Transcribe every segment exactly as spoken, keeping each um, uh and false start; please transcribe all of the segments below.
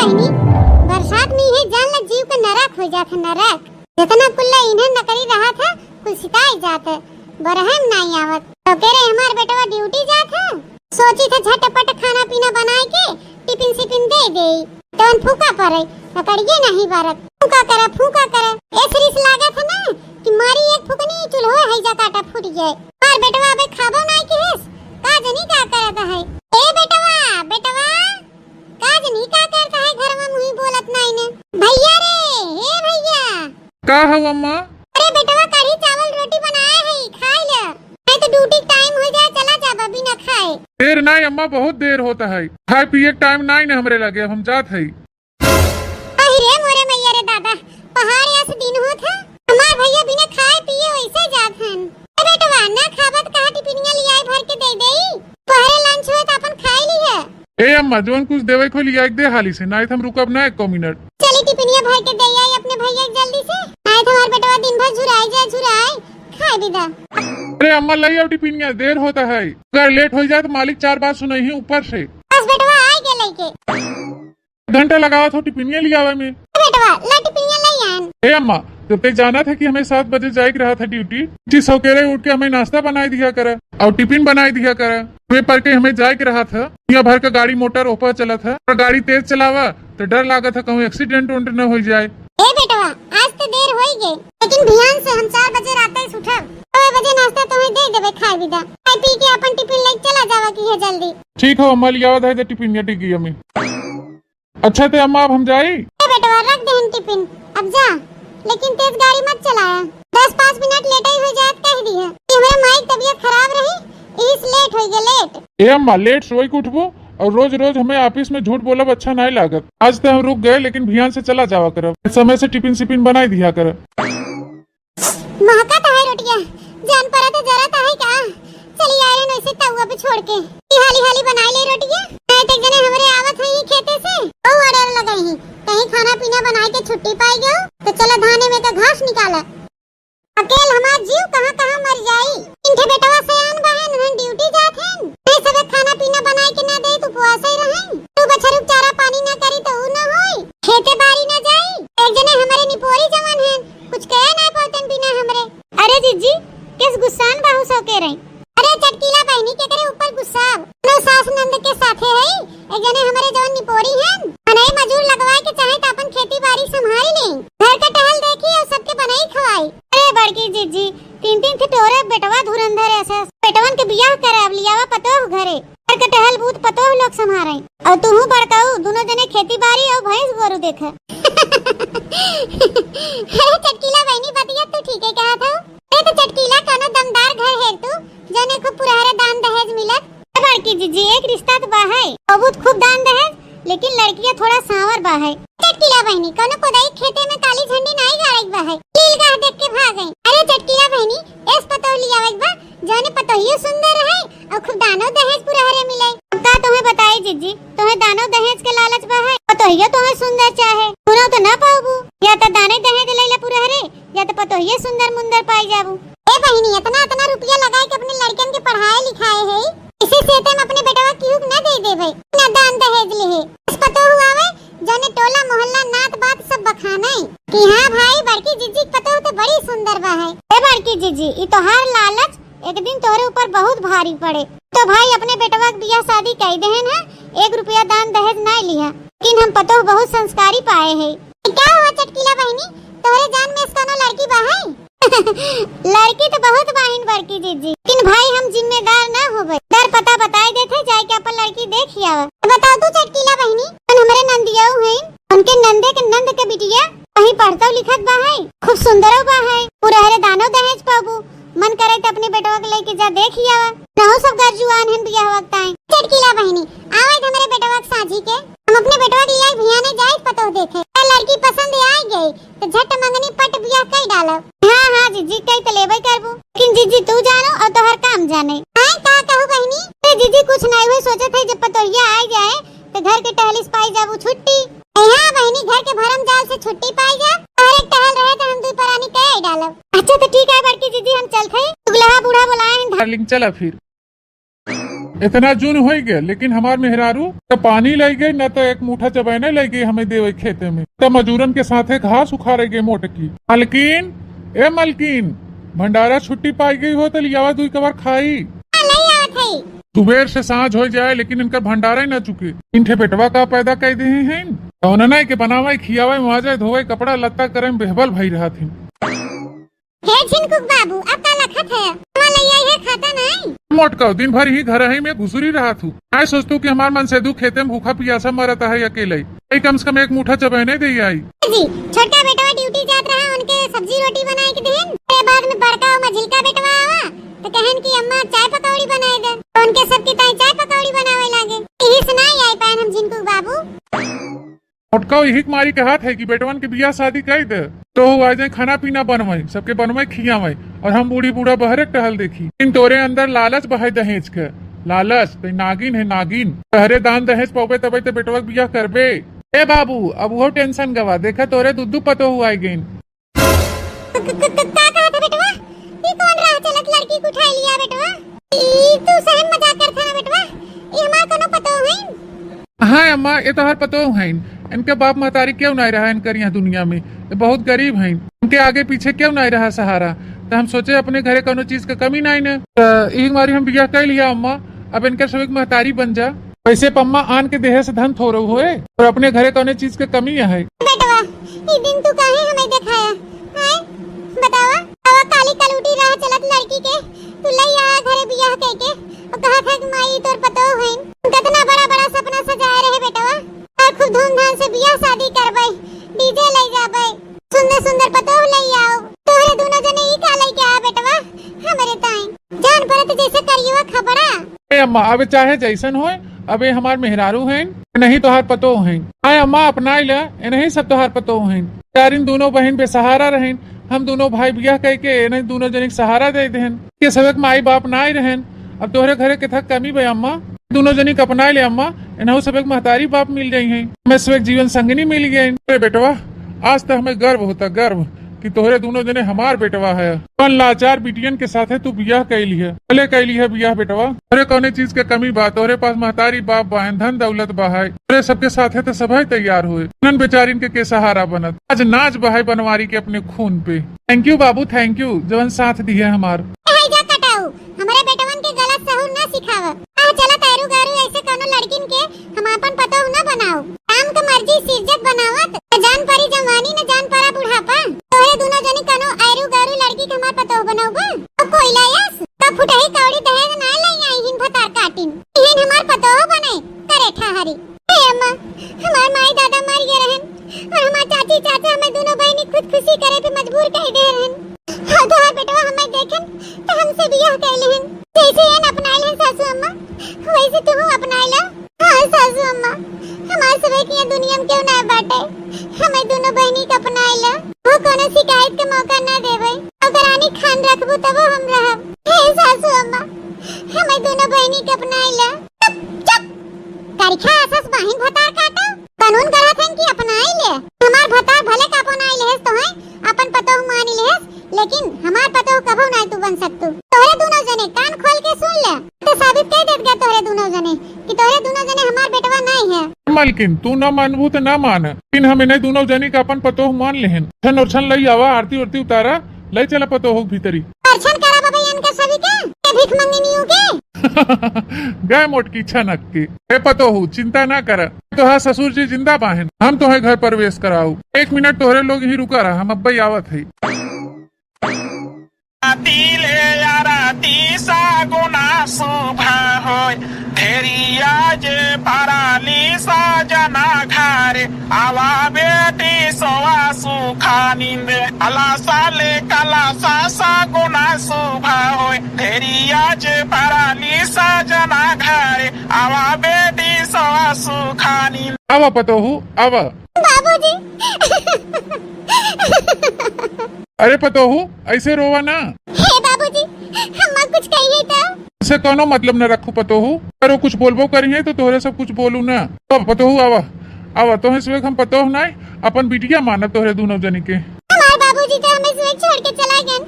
बहिनी, बरसात में इहे जान ला जीव के नरक होइ जात है, नरक। जितना कुल्ला इन्हें नकरी रहत है, कुल सिताई जात है, बरहम नाई आवत। तो कह रहे हमार बेटवा ड्यूटी जात है, सोची थे झटपट खाना पीना बनाए के टिफिन सिफिन दे देई। तवन फूका पड़े, लकड़िए नहीं बरत। फूका करे, फूका करे। ऐस रिस लागत है ना कि मारी एक फुकनी चूल्हो है जा काटा फूट जाए। हमार बेटवा अबे खाबो नाई किहिस, का जनी का करत है। ए बेटवा, बेटवा, का जनी का करत है घरवा मुही बोलत नाई ने। भैया रे, हे भैया। का हव अम्मा? अरे बेटवा, कढ़ी चावल रोटी बनाए है, खाई ले। नहीं तो ड्यूटी टाइम हो जाए, चला जाबा बिना खाए। देर नाई अम्मा, बहुत देर होत है, खाए पिए के टाइम नाई ने हमरे लगे, अब हम जात है। अहि रे मोरे मैया रे दादा, पहाड़ अस दिन होत है। हमार भैया बिना खाए पिए वैसे जात हन। ए बेटवा, ना खाबत कहा टिफिनिया लियाई भर के दे देई। तोहरे लंच होए त अपन खाई ली है। ए अम्मा, जवन कुछ देवे को लियाई के दे हाली से, नाई त हम रुकब ना एको मिनट। चली टिफिनिया भर के दे आई अपने भैया के जल्दी से। नाई त हमार बेटवा दिन भर झुराई जाए, झुराई, खाए बिदा। अरे अम्मा, लई आओ टिफिनिया, देर होत है। अगर लेट हो जाए त मालिक चार बात सुनइही ऊपर से। बस बेटवा, आई के लेके। घंटा लगावत हो टिफिनिया लियावे में। ए बेटवा, ला टिफिनिया ले आन। ए अम्मा, जब ते जानत है कि हमें सात बजे जाए के रहत है ड्यूटी, जी सवेरे उठ के हमें नाश्ता बनाए दिया करे और टिफिन बनाए दिया करे। वे पर के हमें जाए के रहत है, दुनिया भर का गाड़ी मोटर ओपर चलत है, और गाड़ी तेज चलावा तो डर लागत है कहूँ एक्सीडेंट उंट न हो जाए। ए बेटवा, आज तो देर हो ही गए, लेकिन भियान से हम चार बजे रात से उठब, छह बजे नाश्ता तुम्हें दे देबे खाए बिदा। खाए पी के अपन टिफिन लेके चला जावा की है जल्दी। ठीक हो अम्मा, लियावा दे दे टिफिन या डिग्गिया में। अच्छा ते अम्मा, अब हम जाई? ए बेटवा, रख देहन टिफिन, अब जा, लेकिन तेज गाड़ी मत चलाया। दस पाँच मिनट लेट ही हो जात कह दी है कि हमरे माई की तबीयत खराब रही, इस लेट हो गए, लेट। ए अम्मा, लेट सोई के उठबो और रोज रोज हमें ऑफिस में झूठ बोलब अच्छा नहीं लागत। आज ते हम रुक गए, लेकिन भियान से चला जावा करब, समय से टिफिन सिफिन बनाई दिया करब। महकत है रोटिया, जान पड़ा तो जरा तो है का? चली आए रहन वैसे तउआ पे छोड़ के। ई हाली हाली बनाई ले रोटिया। नहीं तो एक जने हमरे आवत है ये खेते से, ओ ऑर्डर लगाई ही, कहीं खाना पीना बनाए के छुट्टी पाई गयो तो चला धाने में का घास निकाला। अकेल हमार जीव कहाँ कहाँ मर जाई। इनके बेटवा सयान बहन हन ड्यूटी जात हैं, नहीं सबे खाना पीना बनाए के ना दे तो उपवास ही रहें। तू बछरुक चारा पानी ना करी तो ऊ ना होई, खेते बारी ना जाई। एक जने हमरे निपोरी जवान हैं, कुछ कहे ना पावतन बिना हमरे। अरे जिज्जी, किस गुस्सान बाहु सो के रही? अरे चटकीला बहिनी, केकरे ऊपर गुस्सा? अपने सास नंद के साथे है, एक जने हमरे जवन निपोरी हैं, मनई मजूर लगवाए के चाहे त अपन खेती बारी संभाल ले, घर का टहल देखी और सबके बनाई खवाई। अरे बड़की जिज्जी, तीन तीन ठे टोरे बेटवा धुरंधर ऐसे, बेटवन के बियाह करे, अब लियावा पतोह घरे। घर के टहल बूत पतोह लोग संभारे। और तुहू बड़काऊ, दोनों जने खेती बारी और भैंस गोरू देखे। अरे चटकीला बहिनी, बतिया तू ठीके कहत हऊ। अरे तो चटकीला, कौनो दमदार घर हेर तू, जने खूब पुरहरे दान दहेज मिलत। ए बड़की जिज्जी, एक रिश्ता तो बा है, और बूत खूब दान दहेज, लेकिन लड़किया थोड़ा सांवर बा है। चटकीला बहिनी, कौनो कोदाई खेते में काली झंडी नाई गाड़े के बा है। लील गाह देख के भाग गई। अरे चटकीला बहिनी, एस पतोह लियावे के बा, जौने पतोहियो सुंदर रहे और खूब दानो दहेज पुरहरे मिले। अब का तुम्हें बताई जिज्जी, तुम्हें दानो दहेज के लालच बा है, पतोहियो तुम्हें सुंदर चाहे, दोनों तो ना पाबू, या तो दाने दहेज लैला पुरहरे, या तो पतोहियो सुंदर मुंदर पाई जाबू। ए बहिनी, इतना इतना रुपया लगाए के अपने लड़कन के पढ़ाए लिखाए है, इसी से तुम अपने बेटवा की हुक न दे देवे, न दान दहेज लिहे। बस पतोह आवे, जौने टोला मोहल्ला नात बात सब बखाने कि हाँ भाई, बड़की जिज्जी के पतोह तो बड़ी सुंदर बा है। ए बड़की जिज्जी, ई तोहार लालच एक दिन तोहरे ऊपर बहुत भारी पड़े। तो भाई अपने बेटवा के बियाह शादी कई देहन है, एक रुपया दान दहेज नाई लिहा, लेकिन हम पतोह बहुत संस्कारी पाए है। ई का हुआ चटकीला बहिनी, तोहरे जान में से कौनो लड़की बा है? लड़की तो बहुत बाहिन बड़की जिज्जी, लेकिन भाई हम जिम्मेदार ना होबे। दर पता बताए देते, जाए के अपन लड़की देख आवा। तो बताओ तू चटकीला बहिनी, कौन हमरे नंदिया हैं? उनके नंदे के नंद के बिटिया कहीं पढ़तौ लिखत बा है, खूब सुंदरौ बा है, पुरहरे दानो दहेज पाबू, मन करे तो अपने बेटवा के लेके जा देख आवा। नहो सब घर जुआन हन बियाह वक्त आए। चटकीला बहिनी, आवे हमरे बेटवा के साझी के, हम अपने बेटवा के लिए भियाने जाए पतोह देखे। अगर लड़की पसंद आ गई तो झट मंगनी पट बियाह कई डालब। हाँ, हाँ, जिज्जी, कई तो लेबे करबू। लेकिन जिज्जी, तू जानो और तोहर काम जाने। हाँ, का कहू बहिनी? अरे जिज्जी, कुछ नहीं हुए, सोचत है जब पतोहिया आ जाए तो घर के टहलिस पाई जाबू छुट्टी। ए हाँ बहिनी, घर के भरम जाल से छुट्टी पाई जा। तोहरे टहल रहे तो हम दुई परानी कई डालब। अच्छा तो ठीक है बड़की जिज्जी, हम चलत है। दुगलहा बूढ़ा बुलाए हैं। डार्लिंग, चला फिर। इतना जून होइ गए, लेकिन हमार मेहरारू त पानी लइ गई, न त एक मुठा चबैने लइ गई हमें देवे खेते में, त मजूरन के साथे घास उखाड़े गई मोटकी। मलकिन, ए मलकिन, भंडारा छुट्टी पाइ गई हो त लियावा दुइ कबार खाई। हाँ, लइ आवत है। सुबेर से साँझ होइ जाए, लेकिन इनकर भंडारा ही ना चुके। तीन ठे बेटवा का पैदा कइ देहे हैं, कौन ना के बनावे, खियावे, माजे, धोवे, कपड़ा लत्ता करे में बेहबल भई रहत हैं। हे झिनकुक बाबू, अब का लखत है? हमार लइया है खाता नहीं। मोटका, दिन भर ही घर ही में घुसुरी रहत हूँ। आए सोचतू कि हमार मनसेधू खेते में भूखा पियासा मरत है अकेले। आई कम से कम एक मुठा चबैने दे आई। जी, छोटका बेटवा ड्यूटी जात रहा, उनके सब्जी रोटी बनाए के देहन। ओकरे बाद में बड़का और मझिलका बेटवा आवा, तो कहन कि अम्मा चाय पकौड़ी बनाए दे। तो उनके सबके ताई चाय पकौड़ी बनावे लागे। यही से ना आई पाएन हम झिनकुक बाबू। मोटका यही के मारी कहत है कि बेटवन के बियाह शादी कइ दे, तो वो आ जाए खाना पीना बनवाई, सबके बनवाई खियावाई, और हम बूढ़ी बूढ़ा बहरे टहल देखी। इन तोरे अंदर लालच बहाई दहेज के, लालच तो नागिन है नागिन। तहरे दान दहेज पौबे तबे तो बेटवा के बियाह करबे। ए बाबू, अब वो टेंशन गवा, देखा तोरे दू दू पतोहू आइ गइन। क-, क-, क-, का कहत है बेटवा? ई कौन राह चलत लड़की के उठाई लिया बेटवा? ई तू सहन मजाक करत है ना बेटवा? ई हमार कोनो पतोह हईन? हाँ अम्मा, ये तोहार पतोह हईन। इनके बाप महतारी केहू नाई रहा इनकर यहाँ दुनिया में, ये बहुत गरीब हईन। इनके आगे पीछे केहू नाई रहा सहारा, तो हम सोचे अपने घरे कोनो चीज के कमी नाई न, तो यही मारी हम बियाह कइ लिया अम्मा। अब इनकर सबके महतारी बन जा। वैसे पम्मा आन के देहे से धन थोरो होए, और अपने घरे कौने चीज के कमी है। बेटवा, ई दिन तू काहे हमें देखाया? हैं? बतावा, आवा काली कलूटी राह चलत लड़की के तू लइ आया घरे बियाह कइके, और कहा था कि माई तोर पतोह हईन। कितना बड़ा बड़ा सपना सजाए रहे बेटवा, और खूब धूमधाम से बियाह शादी करबे, डीजे लइ जाबे, सुंदर सुंदर पतोह लइ आओ। तोहरे दोनों जने ई का लइके आ बेटवा, हमरे ताई जान परत जैसे करियवा खपड़ा। ए अम्मा, अबे चाहे जैसन होए, अबे हमार मेहरारू हैं, नहीं तोहार पतोह हैं। आए अम्मा, अपनाई ले, ए नहीं सब तोहार पतोह हैं। यार, इन दोनों बहिन बेसहारा रहेन, हम दोनों भाई बियाह कइके इन्हें दोनों जने के सहारा दे देहन। के सबक माई बाप नाई रहेन, अब तोहरे घरे केथा कमी बे अम्मा, दोनों जने के अपनाई ले अम्मा, इन्हों सबक महतारी बाप मिल जाई हैं, मैं सबक जीवन संगनी मिल गई। अरे बेटवा, आज तो हमें गर्व होता, गर्व कि तोहरे दोनों जने हमार बेटवा है। अपन लाचार बिटियन के साथे तू बियाह कइली है, भले कइली है बियाह बेटवा। अरे कौने चीज के कमी बा, तोहरे पास महतारी बाप बा हैं, धन दौलत बा है। अरे सबके साथे तो सभे तैयार हुए, नन बेचारिन के, के सहारा बनत। आज नाच बहाई बनवारी के अपने खून पे। Thank you बाबू, thank you, जवन साथ दिहे हमार। ए, हैजा कटाऊ, हमरे बेटवन के गलत सहूर ना सिखाव। आ चला तैरू गारू ऐसे कौनो लड़किन के हम आपन पतोह ना बनाओ। राम के मर्जी सिरजक बनावत, न जान परी जवानी न जान परा बुढ़ापा। तोहरे दोनों जनी कनो ऐरू गैरू लड़की के हमार पतोह बनौबा? तो कोयला यस, तो फुटही कौड़ी दहेज ना लई आई हिन भतार काटिन। इहन हमार पतोह बने, करे ठहरी। हे अम्मा, हमार माई दादा मर गए रहन और हमार चाची चाचा हमें दोनों बहनी खुदकुशी करे पे मजबूर कर दे रहन। और तोहार बेटवा हमें देखन तो हमसे बियाह कर लेहन। जैसे एन अपनाइल हन सासू अम्मा, वैसे तुहू अपनाइला। हाँ सासू अम्मा, हमार सबे के यहाँ दुनिया में केहू ना बाटे। हमें दोनों बहनी के अपनाइला। वो कोनो शिकायत के मौका ना देवे। अगर रानी खान रखबू तबो हम रहब। हे सासू अम्मा, हमें दोनों बहनी के अपनाइला। चुप, चुप। करिखा असस बाहिन भतार काटा। कानून गढ़त हन कि अपनाई ले। हमार भतार भले का अपनाई लेहस तो हैं, अपन पतोह मानी लेहस, लेकिन हमार पतोह कभो नाय तू बन सकतू। तोहरे दोनों जने कान खोल के सुन ले, तो साबित कर देत गए तोहरे दोनों जने कि तोहरे दोनों जने हमार बेटवा नाय है। मलकिन, तू ना मानबू तो ना मान, लेकिन हम इन्हें दोनों जने का अपन पतोह मान लेहन। छन और छन लई आवा, आरती उरती उतारा, लई चला पतोह के भीतरी। दर्शन करा बाबा इनका सभी के, ये भीख मंगिनियों के। गए मोटकी छनक के। ए पतोहू, चिंता ना कर, तोहार ससुर जी जिंदा बाहेन, हम तोहे घर प्रवेश कराऊ। एक मिनट तोहरे लोग ही रुका रहा, हम अब्बे आवत हई। तिले आरती सगुना शुभ होय, धेरिया जे पराली सजना घरे, आवा बेटी सोवा सुखा नींद, अलासा ले कलासा सगुना शुभ होय, धेरिया जे पराली सजना घरे, आवा बेटी सोवा सुखा नींद। आवा पतोहू, आवा। बाबूजी। अरे पतोहू, ऐसे रोवा ना। हे बाबूजी, हम्मा कुछ कहिए तो। से कौनो मतलब न रखू पतोहू, पर वो कुछ बोलबो करिए तो तोहरे सब कुछ बोलू ना। अब पतोहू आवा, आवा, तोहे सिवे हम पतोह नाय, अपन बिटिया मानब तोहरे दोनों जनी के। हमार बाबूजी तो हमें सिवे छोड़ के चला गए,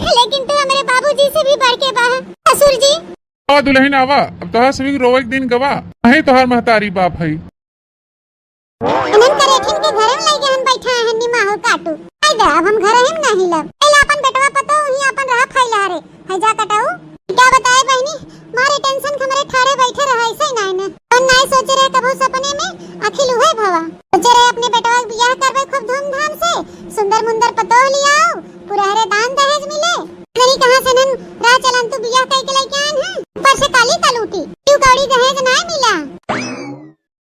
लेकिन तू हमारे बाबूजी से भी बढ़ के बा। ससुर जी, आवा दुलहिन आवा, अब तोहार सभी रोवे के दिन गवा, अही तोहार महतारी बाप है। इन्हन करेठिन के घरे में लइके हम बैठा हैं निमाहु काटू। आई दे, अब हम घरे ही में नहीं लब। एला अपन बेटवा पतो ही अपन रहा फैला रे। है जा कटाऊ। क्या बताए बहनी, मारे टेंशन के हमरे ठाड़े बैठे रहा ऐसे ही ना इन्हें। हम नाई सोचे रहे कबहू सपने में, अखिल उहे भवा। सोचे रहे अपने बेटवा के बियाह करबे खूब धूमधाम से, सुंदर मुंदर पतोह लियाओ, पूरा हरे दान दहेज मिले। नहीं कहाँ से नन राह चलन तू बियाह कई के लइके आन है, ऊपर से काली कलूटी, क्यों कौड़ी दहेज नाई मिला।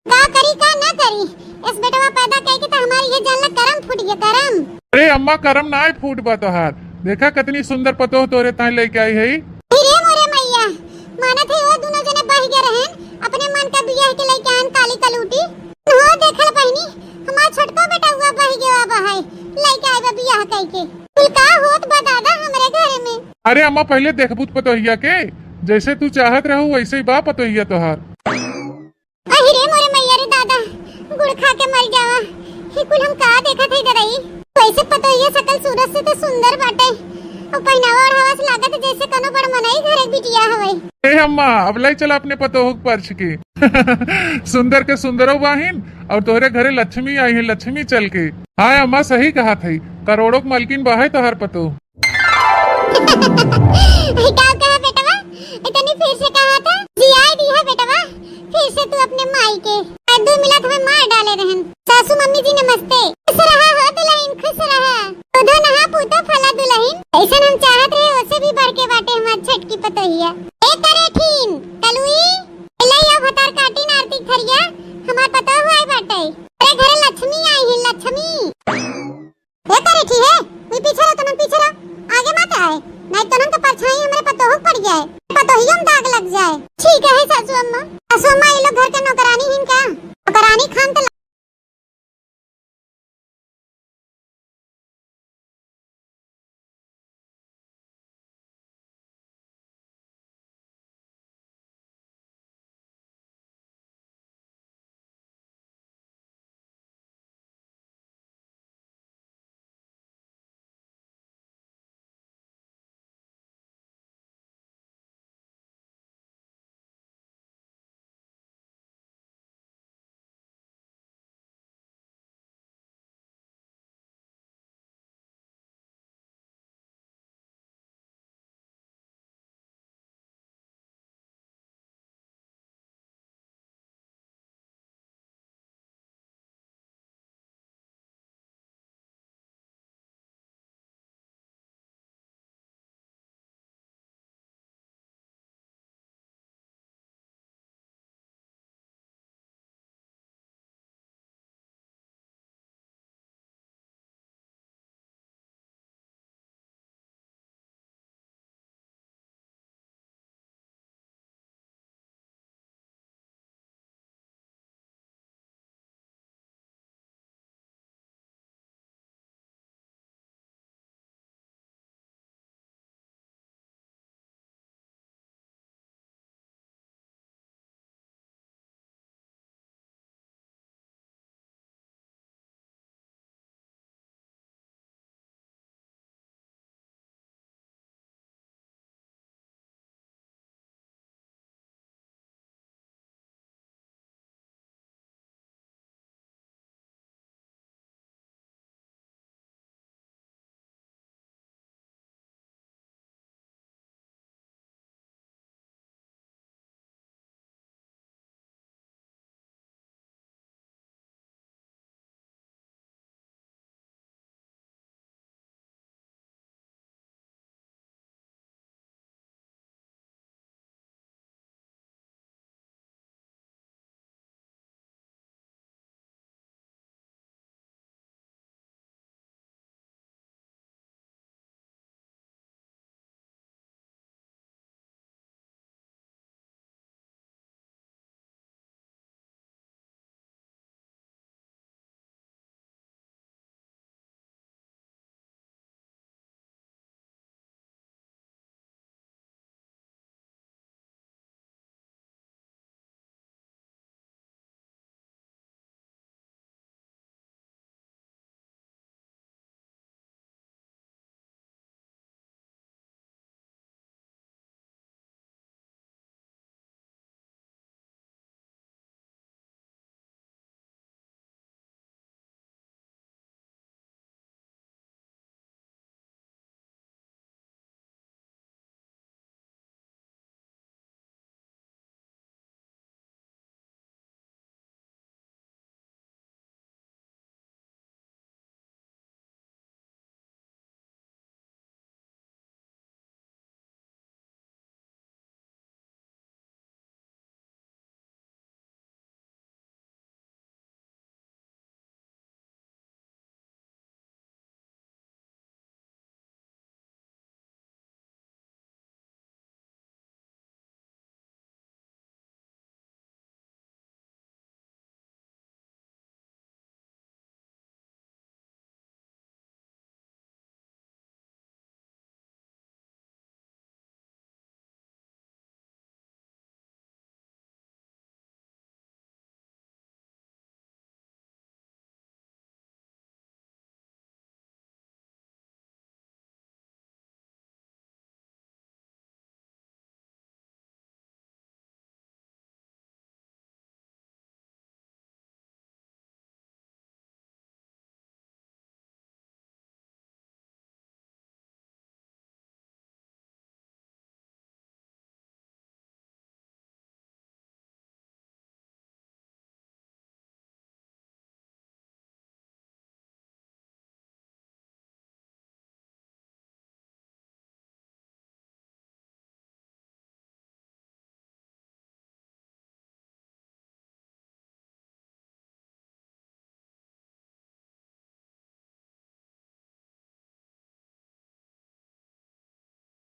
का करी का ना करी, इस बेटवा पैदा कई के तो हमारी ये जान ला करम फूट गया, करम। अरे अम्मा, करम नाई फूट बा तोहार, देखा कितनी सुंदर पतोह तोरे ताई लइके आई है। अरे मोरे मैया, मानत है वो दोनों जने बह गए रहन, अपने मन का बियाह के लइके आन काली कलूटी। हो देखल बहनी, हमार छोटका बेटा हुआ बह गया बा है, लइके आए बा बियाह कई के। कुल का होत बा दादा हमरे घरे में। अरे अम्मा, पहले देखबू त पतोहिया के, जैसे तू चाहत रहू वैसे ही बा पतोहिया तोहार। अहि रे मोरे मैया रे दादा, गुड़ खा के मर जावा। ही कुल हम का देखत है डरई? वैसे पतोहिया सकल सूरत से तो सुंदर बाटे, और पहनावा ओढ़ावा से लागत है जैसे कोनो बड़ मनई घरे के बिटिया हवे। ए अम्मा, अब लाई चला अपने पतोह के परछ के। सुंदर के सुंदरो बाहिन, और तोहरे घरे लक्ष्मी आई है, लक्ष्मी चल के। हाँ अम्मा, सही कहा थई, करोड़ों के मालकिन बाहे तोहार पतोह। का कहा बेटवा? इतनी फिर से कहा था? जियाई दिया बेटवा, फिर से तू अपने माई के। आ, दो मिनट में मार डाले रहन। सासू मम्मी जी नमस्ते।